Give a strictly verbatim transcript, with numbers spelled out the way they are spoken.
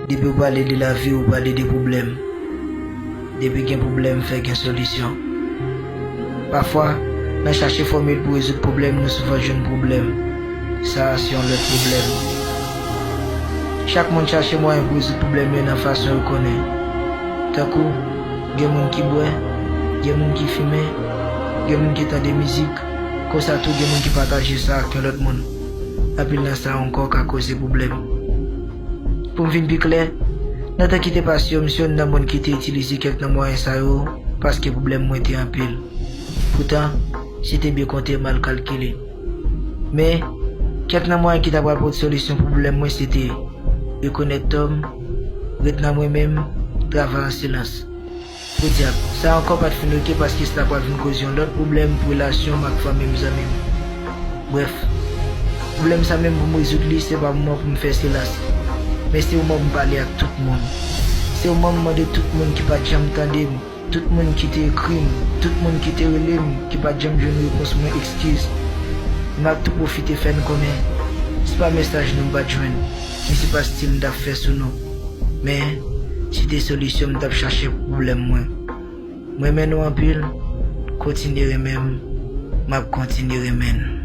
Depi w pale de lavi, ou pale de pwoblèm. Depi gen pwoblèm, fè gen solisyon. Pafwa, nan chache fòmil pou rezoud pwoblèm, nou souvan jwenn pwoblèm. Sa a se yon lòt pwoblèm. Chak moun chache mwayen pou rezoud pwoblèm yo nan fason yo konnen. Tankou, gen moun ki bwè, gen moun ki fimen, gen moun ki tande mizik, konsa tou gen moun ki pataje sa ak yon lòt moun. Anpil nan sa ankò ka koze pwoblèm. Pou m vin pi klè, nan tan ki te pase yo, m se youn nan moun ki te itilize kèk nan mwayen sa yo, paske pwoblèm mwen te anpil. Poutan, si te byen konte, mal kalkile. Men, kèk nan mwayen ki ta pral pote solisyon pwoblèm mwen se te rekonèt tò m, ret nan mwen menm, travay an silans. Podyab, sa ankò pa t fin oke paske sa ta pral vin koze yon lòt pwoblèm pou relasyon m ak fanmi m, zanmi m. Brèf, pwoblèm sa menm pou m rezoud li, se pa moman pou m fè silans, men se moman pou m pale ak tout moun. Se moman m mande tout moun ki pa t janm tande m, tout moun ki te ekri m, tout moun ki te rele m, ki pa t janm jwenn repons mwen, eskiz. M ap tou pwofite fè n konnen, se pa mesaj nou m pa t jwenn, ni se pa stil m t ap fè sou nou. Men, se te solisyon m t ap chache pou pwoblèm mwen. M renmen nou anpil, kontinye renmen m, m ap kontinye renmen n.